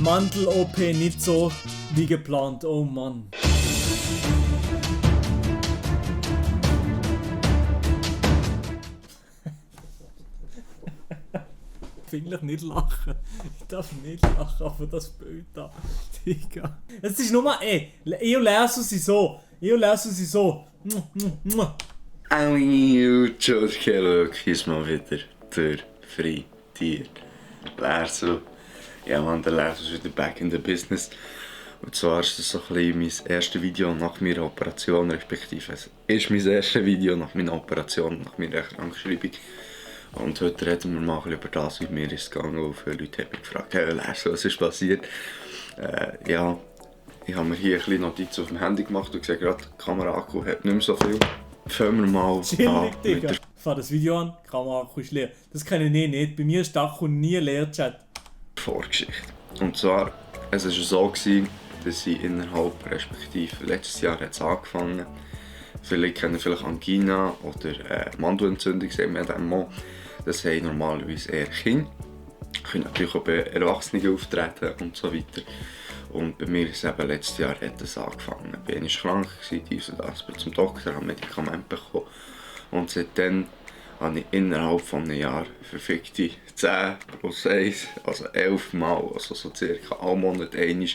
Mandel-OP nicht so wie geplant. Oh Mann. Eigentlich nicht lachen. Ich darf nicht lachen, aber das Bild da. Digga. Es ist nur, ich und Lersu sind so. Joke, ist mal wieder der Freitier. Lersu. Ja man, der Lersu ist wieder back in the business. Und zwar ist das so ein bisschen mein erstes Video nach meiner Operation, respektive es ist mein erstes Video nach meiner Operation, nach meiner Krankschreibung. Und heute reden wir mal über das, wie mir ist gegangen. Und viele Leute haben mich gefragt, hey Lersu, was ist passiert? Ja, ich habe mir hier ein bisschen Notizen auf dem Handy gemacht und gesehen, gerade die Kamera-Akku hat nicht mehr so viel. Fangen wir mal an. Digga. Ich fange das Video an, Kamera-Akku ist leer. Das kenne ich nicht. Bei mir ist der Akku nie leer, Chat. Vorgeschichte. Und zwar, es war so, dass ich innerhalb, respektive letztes Jahr hat es angefangen. Viele kennen vielleicht Angina oder Mandelentzündung, sehen wir dem mal. Das haben normalerweise eher Kinder. Können natürlich auch bei Erwachsenen auftreten und so weiter. Und bei mir ist eben letztes Jahr hat es angefangen. Ich war krank, dies und das, bin zum Doktor, habe Medikamente bekommen. Und seitdem habe ich innerhalb von einem Jahr verfickte 10 plus 1, also 11 Mal, also so circa alle Monate einmal,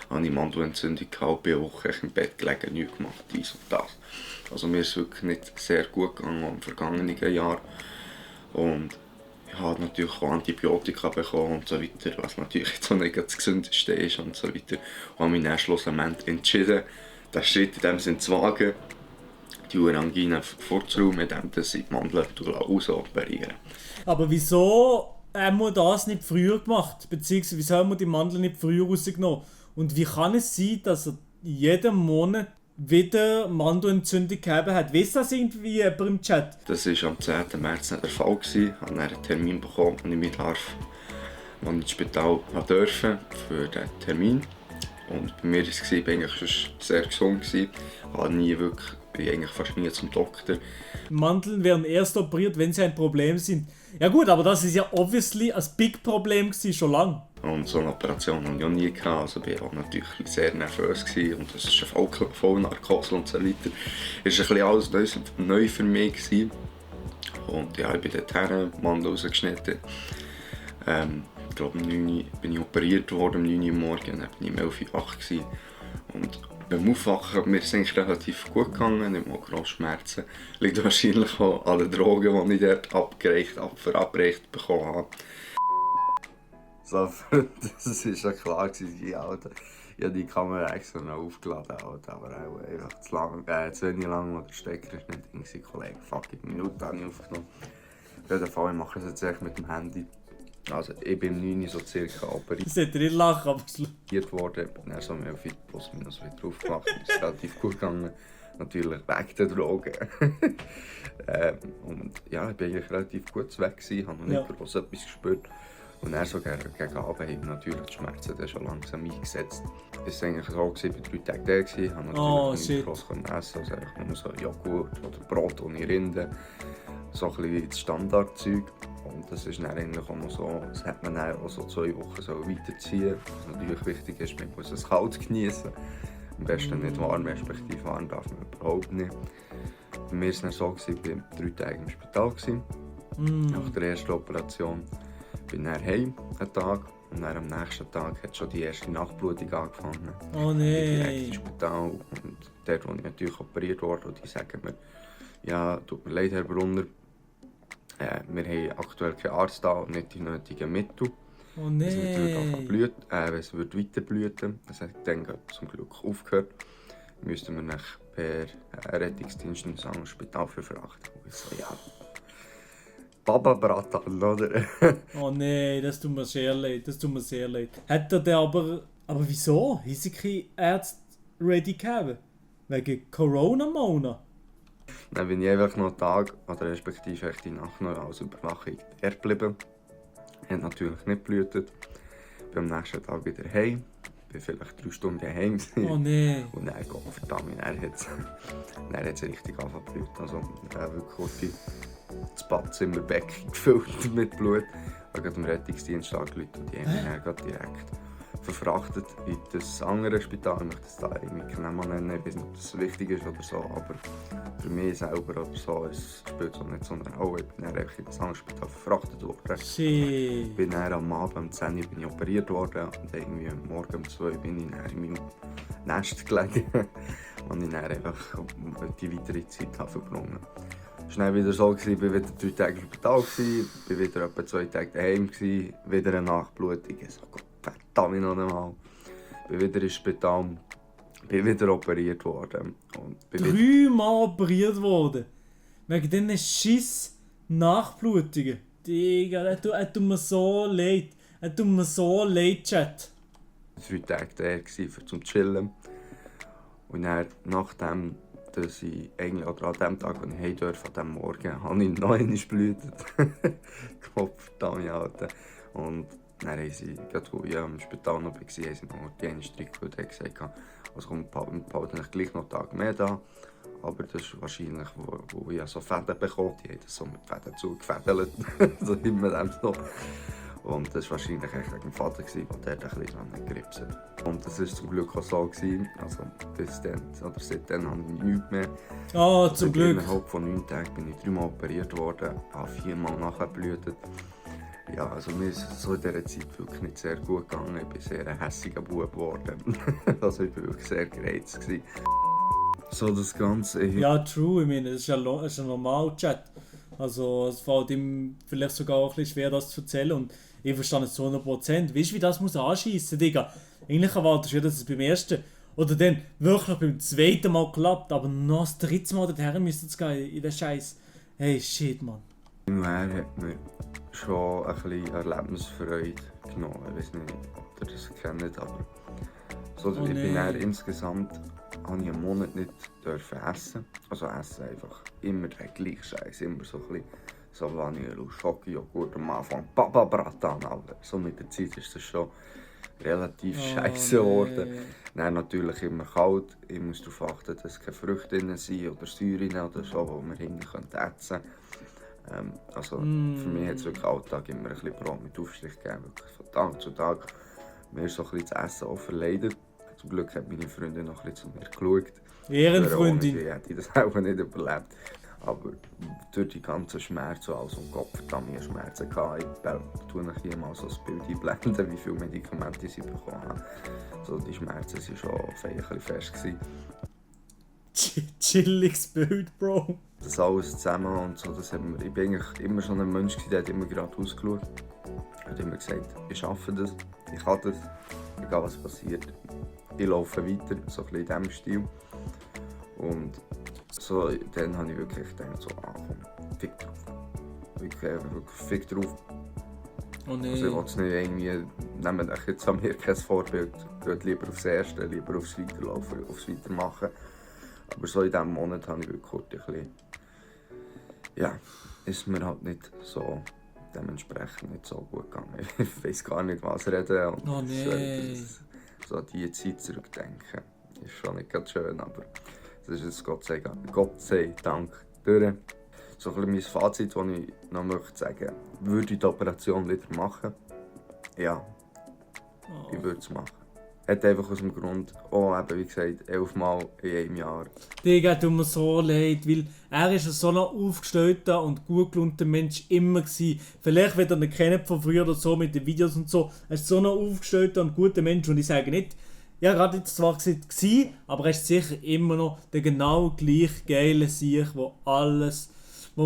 habe ich Mandelentzündung gehabt, bin eine Woche im Bett gelegen, nichts gemacht, dies und das. Also mir ist es wirklich nicht sehr gut gegangen im vergangenen Jahr. Und ich habe natürlich auch Antibiotika bekommen und so weiter, was natürlich jetzt auch nicht das Gesündeste ist und so weiter. Und habe mich dann schlussendlich entschieden, den Schritt in dem Sinne zu wagen, die Angina vorzuräumen, indem ich die Mandeln rausoperieren. Aber wieso haben wir das nicht früher gemacht? Beziehungsweise wieso haben wir die Mandeln nicht früher rausgenommen? Und wie kann es sein, dass er jeden Monat wieder Mandelentzündung gehabt hat? Weißt du das irgendwie jemand im Chat? Das war am 10. März nicht der Fall. Ich habe einen Termin bekommen, wo ich mich ins Spital durfte für diesen Termin. Und bei mir war es eigentlich sehr gesund. Ich bin eigentlich fast nie zum Doktor. Mandeln werden erst operiert, wenn sie ein Problem sind. Ja gut, aber das ist ja obviously ein big Problem gewesen, schon lange. Und so eine Operation hatte ich auch nie gehabt, also ich war auch natürlich sehr nervös gewesen. Und das ist eine Vollnarkose und so weiter. Es war ein bisschen alles neu für mich gewesen. Und ja, ich bin dorthin, Mandel rausgeschnitten. Ich glaube, um 9 Uhr bin ich operiert worden, um 9 Uhr morgens, dann bin ich um 11 Uhr wach gewesen. Und beim Aufwachen mir ist es eigentlich relativ gut gegangen, nicht mal grosse Schmerzen. Liegt wahrscheinlich auch an den Drogen, die ich dort verabreicht bekommen habe. So, das war ja klar, Alter. Ich habe die Kamera extra noch aufgeladen, Alter, aber auch einfach zu wenig lang, weil der Stecker ist nicht drin, Kollege. Fucking Minute habe ich aufgenommen. Auf jeden Fall, ich mache es jetzt echt mit dem Handy. Also ich bin um 9 Uhr so circa operiert. Das sollte nicht lachen, aber es worden. Dann so um 11 Uhr plus minus wieder aufgewacht. Es ist relativ gut gegangen. Natürlich wegen der Drogen. Und ja, ich war eigentlich relativ gut weg gewesen, habe noch nicht groß etwas gespürt. Und dann so gegen Abend haben natürlich die Schmerzen dann schon langsam eingesetzt. Es war eigentlich so, ich war 3 Tage da, ich konnte natürlich nicht groß essen, also einfach nur so Joghurt oder Brot ohne Rinde. So ein bisschen das Standardzeug. Und das ist dann eigentlich auch noch so, das hat man dann auch so 2 Wochen so weiterziehen. Was natürlich wichtig ist, man muss es kalt genießen. Am besten nicht warm, respektive warm darf man überhaupt nicht. Bei mir war es dann so, ich war 3 Tage im Spital. Nach der ersten Operation. Bin dann heim einen Tag und dann am nächsten Tag hat schon die erste Nachtblutung angefangen. Oh nein! Ich bin direkt ins Spital und dort, wo ich natürlich operiert wurde, und die sagen mir, ja, tut mir leid, Herr Brunner, wir haben aktuell keinen Arzt da und nicht die nötigen Mittel. Oh nein! Es wird weiter blüten. Das hat dann zum Glück aufgehört. Müssten wir nach per Rettungsdienst ins andere Spital verfrachten. Und ich so, ja, Baba Bratan, oder? Oh nein, das tut mir sehr leid, Hat er denn aber wieso? Haben sie keine Ärzte ready gehabt? Wegen Corona-Mona? Dann bin ich einfach noch einen Tag, oder respektive die Nacht noch als Überwachung dort geblieben. Hat natürlich nicht geblutet. Bin am nächsten Tag wieder heim. Bin vielleicht 3 Stunden daheim. Oh nein! Und dann geht verdammt, dann hat es richtig angefangen zu bluten. Also wirklich das Badzimmerbecken gefüllt mit Blut. Ich habe dem Rettungsdienst angerufen und die haben mich dann direkt verfrachtet in das andere Spital. Ich möchte das da irgendwie keinen Namen nennen, ich weiß nicht, ob das wichtig ist oder so, aber für mich selber oder so, es spielt so nicht so eine Rolle. Ich bin dann einfach in das andere Spital verfrachtet worden. Shit. Ich bin dann am Abend um 10 Uhr bin ich operiert worden und irgendwie morgen um 2 Uhr bin ich dann in meinem Nest gelegen und ich dann einfach die weitere Zeit habe verbrungen. Es war dann wieder so, ich war wieder 3 Tage im Spital, war wieder etwa 2 Tage daheim, wieder eine Nachblutung. Ich so, Gott, verdammt noch einmal. Bin wieder ins Spital, bin wieder operiert worden. Und bin 3-mal operiert worden. Wegen diesen Schiss Nachblutungen. Digga, er tut mir so leid. Er tut mir so leid, Chat. 3 Tage da zum Chillen. Und dann, nachdem, dass ich eigentlich, oder an dem Tag, als ich heim durfte, an diesem Morgen, habe ich noch einmal geblutet. Kopf, verdammt, Alter. Und dann haben sie, gerade wo ich im Spital noch war, haben sie noch die eine Strickkuh gesagt, also kommt behalten ich gleich noch einen Tag mehr da. Aber das ist wahrscheinlich, wo ich so Fäden bekommen, die haben das so mit Fäden zugefädelt, so wie man dem so. Und das war wahrscheinlich wegen dem Vater, der ein bisschen geripst hat. Und das war zum Glück auch so. Also bis dann, oder seitdem habe ich nichts mehr. Ah, zum Glück. Innerhalb von 9 Tagen bin ich 3-mal operiert worden, habe 4-mal nachgeblutet. Ja, also mir ist so in dieser Zeit wirklich nicht sehr gut gegangen. Ich bin sehr ein hässiger Bub geworden. Also ich war wirklich sehr gereizt. So das Ganze. Ja, true, ich meine, das ist ja normal, Chat. Also es fällt ihm vielleicht sogar auch ein bisschen schwer, das zu erzählen und ich verstehe es zu 100%. Weißt du, wie das muss anschiessen, Digga? Eigentlich erwartest du ja, dass es beim ersten oder dann wirklich beim zweiten Mal klappt, aber noch das dritte Mal dorthin müsste es gehen in den Scheiß. Hey, shit, Mann. Irgendwann hat mir schon ein bisschen Erlebnisfreude genommen. Ich weiß nicht, ob ihr das kennt, aber so, ich bin dann insgesamt habe ich einen Monat nicht dürfen essen. Also essen einfach immer den gleichen Scheiß, immer so ein bisschen so Vanille und Schokojoghurt am Anfang. Papa Bratan, Alter. So mit der Zeit ist das schon relativ scheiße geworden. Dann natürlich immer kalt. Ich muss darauf achten, dass keine Früchte drin sind oder Säuren oder so, die man hinten essen können. Also für mich hat es wirklich Alltag immer ein bisschen Brot mit Aufstrich gegeben. Wirklich von Tag zu Tag. Mir ist so ein bisschen das Essen auch verleidet. Zum Glück hat meine Freundin noch ein bisschen zu mir geschaut. Ehrenfreundin. Die hätte das auch nicht überlebt. Aber durch die ganzen Schmerzen, also im Kopf, verdammt Schmerzen gehabt. Ich tue euch hier mal so ein Bild einblenden, wie viele Medikamente sie bekommen haben. So, die Schmerzen waren schon ein bisschen fest. Chilliges Bild, Bro. Das alles zusammen und so, das hat mir, ich bin eigentlich immer schon ein Mensch, der hat immer gerade ausgeschaut. Hat immer gesagt, ich schaffe das, ich kann das, egal was passiert. Ich laufe weiter, so ein bisschen in diesem Stil. Und so, dann habe ich wirklich gedacht, so, komm, fick drauf. Wirklich fick drauf. Oh nee. Also ich will es nicht irgendwie, nehmt euch jetzt an mir kein Vorbild, geht lieber aufs Erste, lieber aufs Weiterlaufen, aufs Weitermachen. Aber so in diesem Monat habe ich wirklich ein bisschen, ja, ist mir halt nicht so, dementsprechend nicht so gut gegangen. Ich weiß gar nicht, was reden. Und oh nee. So an diese Zeit zurückdenken, ist schon nicht ganz schön, aber das ist jetzt Gott sei Dank durch. So ein bisschen mein Fazit, das ich noch möchte sagen, würde ich die Operation wieder machen? Ja, ich würde es machen. Hat einfach aus dem Grund, eben wie gesagt, 11 Mal in einem Jahr. Digga, tut mir so leid, weil er ist ein so ein aufgestellter und gut gelaunter Mensch immer gewesen. Vielleicht, wenn ihr ihn kennt von früher oder so mit den Videos und so, er ist so ein aufgestellter und guter Mensch und ich sage nicht, ja gerade jetzt zwar gewesen, aber er ist sicher immer noch der genau gleich geile Sieg, wo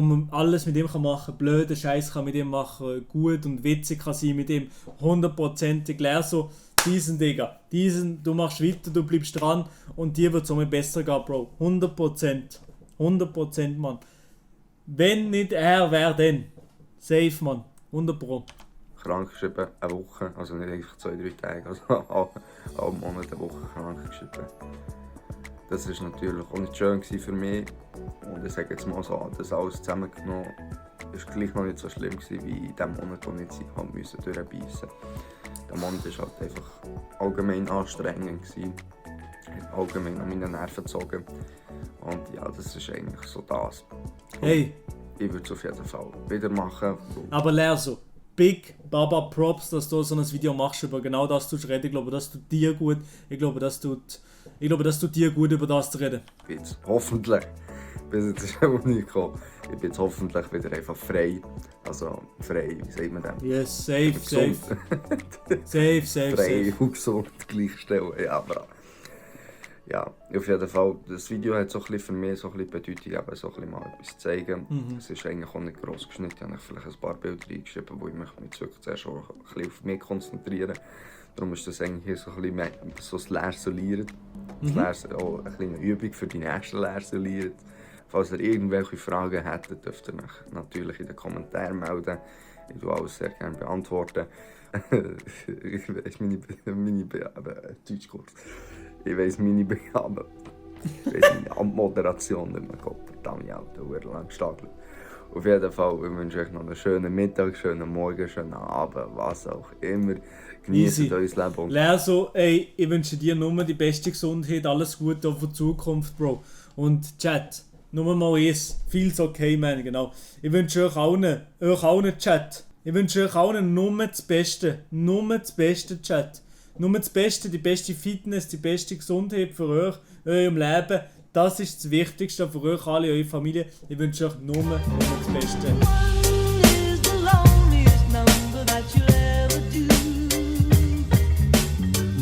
man alles mit ihm machen kann, blöden Scheiß kann mit ihm machen, gut und witzig kann sein mit ihm, 100%ig leer so. Digga, du machst weiter, du bleibst dran und dir wird es auch besser gehen, Bro. 100%. 100%, Mann. Wenn nicht er, wer denn? Safe, Mann. 100%. Krankgeschrieben, eine Woche, also nicht einfach 2-3 Tage, also alle Monate eine Woche krankgeschrieben. Das war natürlich auch nicht schön für mich. Und ich sage jetzt mal so, das alles zusammengenommen, war gleich noch nicht so schlimm wie in dem Monat, wo ich jetzt durchbeissen musste. Der Monat war halt einfach allgemein anstrengend. Hat allgemein an meine Nerven gezogen. Und ja, das ist eigentlich so das. Hey! Ich würde es auf jeden Fall wieder machen. Aber Lerso, Big Baba Props, dass du so ein Video machst über genau das zu reden. Ich glaube, das tut dir gut. Ich glaube, das tut dir gut, über das zu reden. Jetzt hoffentlich, bis jetzt ist auch nicht gekommen, ich bin jetzt hoffentlich wieder einfach frei. Also frei, wie sagt man das? Yes, safe. Frei und gesund gleichstellen, ja, aber ja, auf jeden Fall, das Video hat so ein bisschen für mich so ein bisschen Bedeutung, eben so ein bisschen mal etwas zu zeigen. Es ist eigentlich auch nicht gross geschnitten, ich habe vielleicht ein paar Bilder reingeschrieben, wo ich mich jetzt wirklich zuerst auch ein bisschen auf mich konzentriere. Darum ist das eigentlich hier so ein bisschen so das Lehr-Solieren. Auch eine kleine Übung für die nächsten Lehr-Solieren. Falls ihr irgendwelche Fragen hättet, dürft ihr mich natürlich in den Kommentaren melden. Ich tue alles sehr gerne beantworten. Ich weiss meine Deutschkurs. Ich weiss meine Abmoderation nicht mehr. Gott verdammt, Alter, lang gestapelt. Auf jeden Fall, ich wünsche euch noch einen schönen Mittag, schönen Morgen, schönen Abend, was auch immer. Genießt euer Leben. Lerso, ey, ich wünsche dir nur die beste Gesundheit, alles Gute für die Zukunft, Bro. Und Chat, nur mal eins, feels okay, man, genau. Ich wünsche euch allen Chat. Ich wünsche euch allen nur das Beste, Chat. Nur das Beste, die beste Fitness, die beste Gesundheit für euch, eurem Leben. Das ist das Wichtigste für euch alle, eure Familie. Ich wünsche euch nur das Beste.